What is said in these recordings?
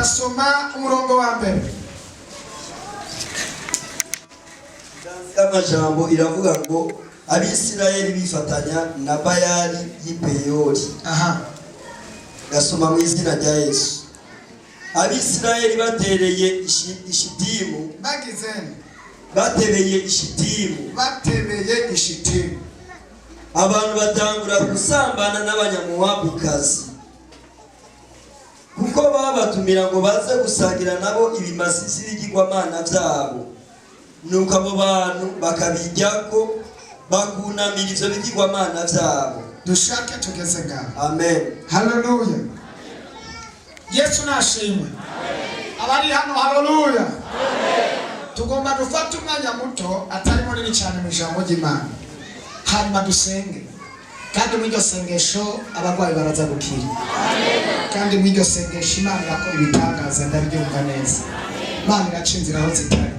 Turasoma umurongo wa mbere. Y'amajambo iravuga ngo Abisirayeli bifatanya na Bayali y'i Peyori. Aha. Gasoma mu izina rya Yesu. Abisirayeli batereye Ishitimu. Bagize? Batereye Ishitimu. Batebeye Ishitimu. Abantu batangura gusambana n'Abanyamowabukazi, kuko babatumira ngo baze gusangira nabo ibimasi by'ibigirwamana byabo. Nuko abo bantu bakabijyako, bakunamira ivyo bigirwamana byabo. Dushake tugeze ngaho. Amen. Haleluya, Yesu nashimwe. Abari hano, haleluya. Tugomba dufate umwanya muto atari munini cyane mu ijambo ry'Imana, hanyuma dusenge. Kandi muri iryo sengesho abarwayi baraza gukira, kandi muri iryo sengesho Imana irakora ibitangaza. Ndabyumva neza, Imana iraca inzira aho zitari.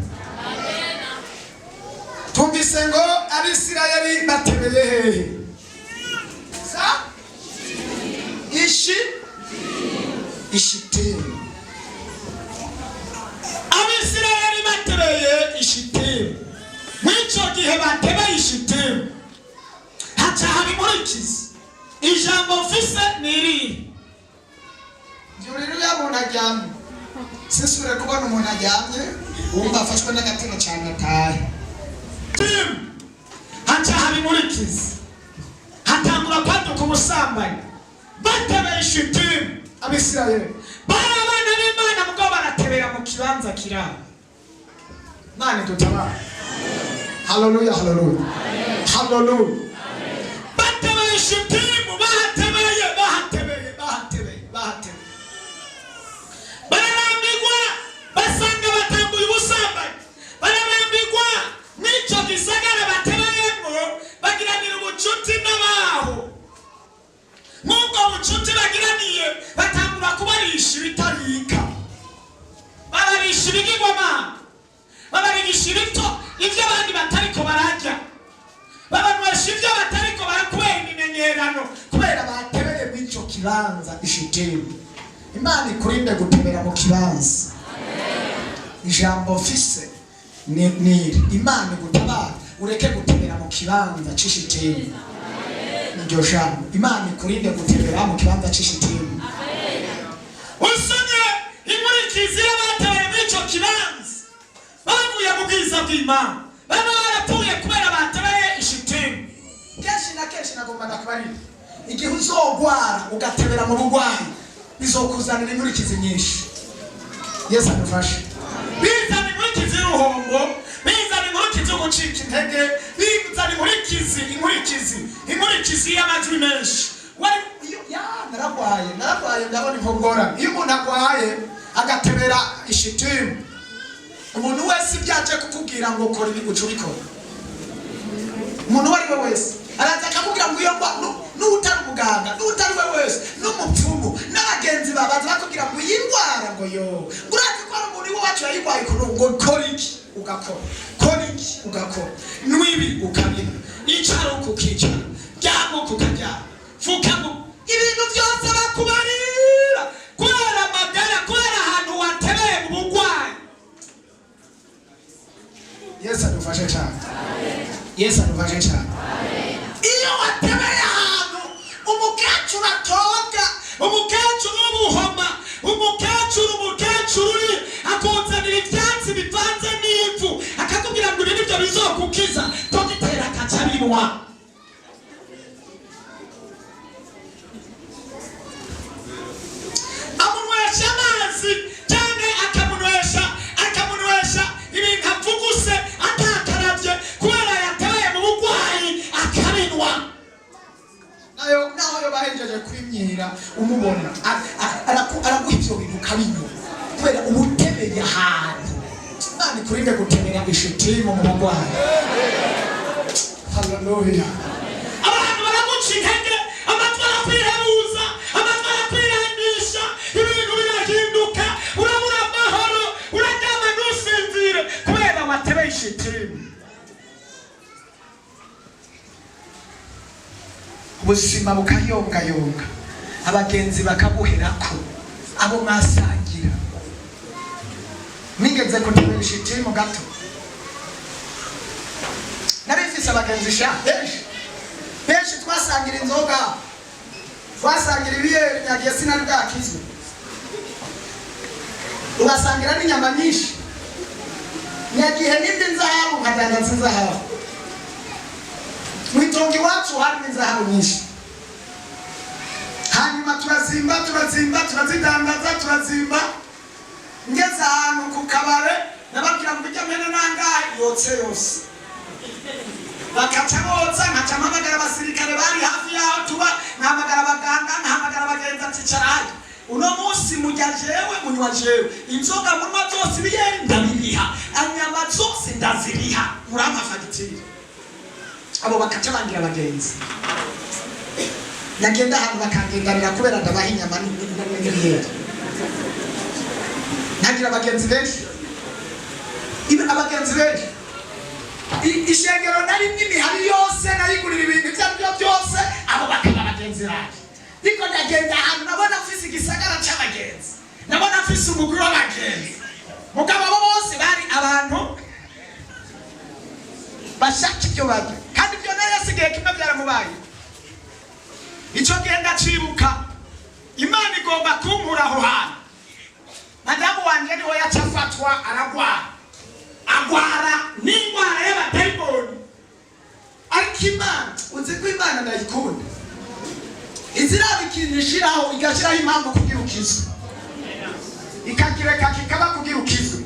Tumvise ngo Abisirayeli batebeye hehe? Sa ishi Ishitimu. Abisirayeli batebeye Ishitimu. Mw'icyo gihe batebeye Ishitimu, haca haba inkurikizi. Ijambo mfise ni irihe? Byurira uriya muntu aryamye, sinsubire kubona umuntu aryamye wumva afashwe n'agatima cyane, atahe. Timu haca haba inkurikizi, hatangura kwaduka ubusambanyi. Batebeye Ishitimu, Abisirayeli bari abana b'Imana, mugabo baratebera mu kibanza kirabo. Imana idutabara. Haleluya, haleluya, haleluya. Batebeye Ishitimu, bahatebeye, bahatebeye, bahatebeye, bahatebeye, bararambirwa, basanga batanguye ubusambanyi. Bararambirwa n'icyo gisagara batebeyemo, bagiranira ubucuti n'abaho. Nk'ubwo bucuti bagiraniye, batangura kubarisha ibitarika, babarisha ibigirwamana, babarisha ibito, ibyo abandi batariko bararya, babanywesha ibyo batariko barakubera imimenyerano, kubera batebeye muri icyo kibanza Ishitimu. Imana ikurinde gutebera mu kibanza. Ijambo mfise ni iri: Imana igutabara ureke gutebera mu kibanza c'Ishitimu. Iryo jambo, Imana ikurinde gutebera mu kibanza c'Ishitimu. Usomye inkurikizi y'abatebeye muri ico kibanza, bavuye mu bwiza bw'Imana, baba barapfuye kubera batebeye Ishitimu. Kenshi na kenshi nagomba ndakubarira, igihe uzogwara ugatebera mu bugwayi, bizokuzanira inkurikizi nyinshi. Yesu adufashe. Bizana inkurikizi y'uruhombo, bizana inkurikizi yo gucika intege, bizana inkurikizi, inkurikizi, inkurikizi y'amajwi menshi. Ya, naragwaye, naragwaye, ndabona inkongora. Iyo umuntu agwaye agatebera Ishitimu, umuntu wese ibyo aje kukubwira ngo kora ibi, uca ubikora. Umuntu uwo ari we wese araza akakubwira ngo iyo n'utari umuganga, n'utari we wese, n'umupfumu, n'abagenzi bawe baza bakubwira ngo iyi ndwara, ngo yo, ngo urazi ko hari umuntu iwacu yayirwaye ukuntu, ngo kora iki, ugakora, kora iki, ugakora, nwibi, ukabinywa, icara uku, ukicara, ryama uku, ukaryama, fukama, ibintu byose bakubarira kubera amagara, kubera ahantu watebeye mu bugwayi. Yesu adufashe cyane, Yesu adufashe cyane. Iyo watebeye ahantu umukecuru atoga, umukecuru w'ubuhoma, umukecuru uri akuzanira ibyatsi bivanze n'ivu, akakubwira ngo ibi nibyo bizokukiza, dogiteri akaca abinywa. Amunywesha amazi cyangwa akamunywesha ibintu avuguse atakaravye, kubera yatebeye mu bugwayi, akabinywa. Nayo naho yo bahejeje kwimyira, umubona araguha ivyo bintu ukabinywa kubera ubutebeye ahantu. Imana ikurinde gutebera Ishitimu mu bugwayi. Haleluya. Abantu baraguca intege, amatwi arakwihebuza, amatwi arakwirandisha, ibintu birahinduka, urabura amahoro, uraryama ntusinzire kubera watebeye Ishitimu. Ubuzima bukayongayonga, abagenzi bakaguherako, abo mwasangira. Nigeze kutubera ishitimu gato, nari mfise abagenzi sha benshi benshi, twasangira inzoga, twasangira ibiyeri. Nyagiye sinari bwakizwe, ugasangira n'inyama nyinshi. Nyagihe n'indi nzahabu, nkadandaza inzahabu mwitongo iwacu, harimo inzahabu nyinshi. Hanyuma turazimba, turazimba, turazidandaza, turazimba. Ngeze ahantu ku kabare, nababwira ngo ijya mpene nangahe? Yotse yose. Bakaca botsa, nkaca mpamagara abasirikare bari hafi yaho tuba, nkahamagara abaganga, nkahamagara abagenzi ati: "Icara hajya, uno munsi mujya jewe, munywa jewe, inzoga munywa zose, ibiyeri ndabiriha, anyama zose ndaziriha, murampa fagitire." Abo bakaca bangira abagenzi. Nagenda ahantu bakangendanira kubera ndabaha inyama n'ibiyeri. Ntagira abagenzi benshi. Abagenzi benshi. Ishengero nari n'imihari yose, nayigurira ibintu ibyo ari byo byose, abo bakaba abagenzi banjye. Ariko ndagenda ahantu, nabona mfise igisagara c'abagenzi, nabona mfise umugwi w'abagenzi. Mugabo abo bose bari abantu bashaka ibyo barya, kandi ibyo nayo yasigaye kimwe byaramubaye. Icyo gihe ndacibuka, Imana igomba kunkura aho hantu. Madamu wanje niho yaca afatwa aragwara, agwara n'indwara y'abadayimoni. Ariko Imana, uzi ko Imana ndayikunda, iziraba ikintu ishiraho, igashyiraho impamvu kugira ukizwe, ikakireka kikaba kugira ukizwe.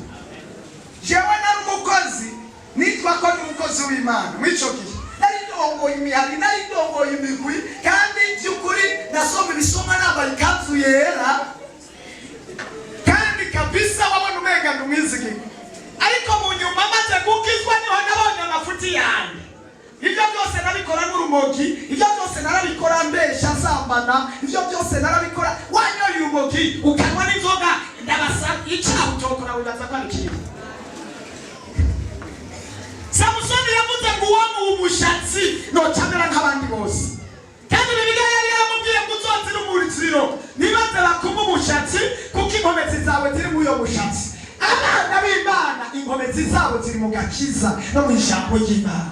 Jewe nari umukozi, nitwa ko ndi umukozi w'Imana. Muri ico gihe nari ndongoye imihari, nari ndongoye imigwi, kandi by'ukuri nasoma ibisoma nambaye ikanzu yera, kandi kabisa wabona umenga ndi umwizigirwa. Ariko mu nyuma maze gukizwa, niho nabonye amafuti yanjye. Ibyo byose nabikora n'urumogi, ibyo byose narabikora mbesha, nsambana, ibyo byose narabikora. Wanyoye urumogi, ukanywa n'inzoga, ndabasa icyaha utokora, wibaza ko ari ikintu. Samusoni yavuze ngo uwo umushatsi nocamera nk'abandi bose, kandi Bibiliya yari yaramubwiye ngo uzozira umuriro, nibaze bakuma umushatsi, kuko inkomezi zawe ziri muri uyo mushatsi. Abana b'Imana, inkomezi zabo ziri mu gakiza no mu ijambo ry'Imana.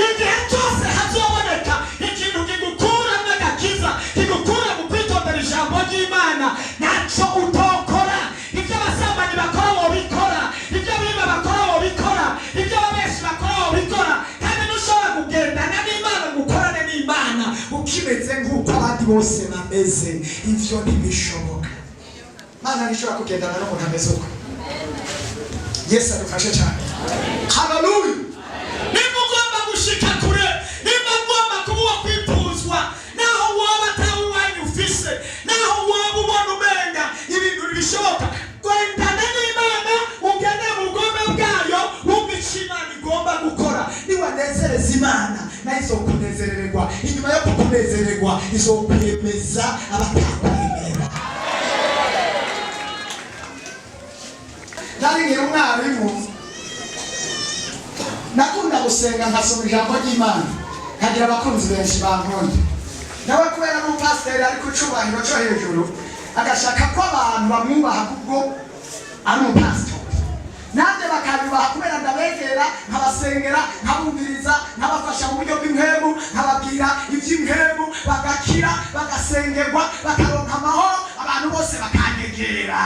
Igihe cyose hazoboneka ikintu kigukuramo agakiza, kigukura mu kwitondera ijambo ry'Imana, ntacyo utokora. Ibyo abasambanyi bakora wobikora, ibyo abiba bakora wobikora, ibyo ababeshi bakora wobikora. Kandi ntushobora kugendana n'Imana ngo ukorane n'Imana ukimeze nk'uko abandi bose bameze. Ivyo ntibishoboka. Mana ntishobora kugendana n'umuntu ameze uko. Yesu adufashe cyane. Haleluya! Nimba ugomba gushika kure, nimba ugomba kuba uwo kwipfuzwa, naho woba atawe iwanyu ufise, naho woba ubona umenga ibintu ntibishoboka, gendana n'Imana, ugende mu bugombe bwayo, wumva icyo Imana igomba gukora. Niwanezereza Imana, nayo izokunezererwa. Inyuma yo kukunezererwa, izokwemeza abatakwemera. Nari nkiri umwarimu, nakunda gusenga, nkasoma ijambo ry'Imana, nkagira abakunzi benshi bankunda. Nawe kubera ari umupasiteri, ari ku cubahiro cyo hejuru, agashaka ko abantu bamwubaha kubwo ari umupasitori, nanjye bakanyubaha kubera ndabegera, nkabasengera, nkabumviriza, nkabafasha mu buryo bw'impemu, nkababwira iby'impemu, bagakira, bagasengerwa, bakaronka amahoro. Abantu bose bakanyegera,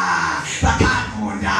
bakankunda.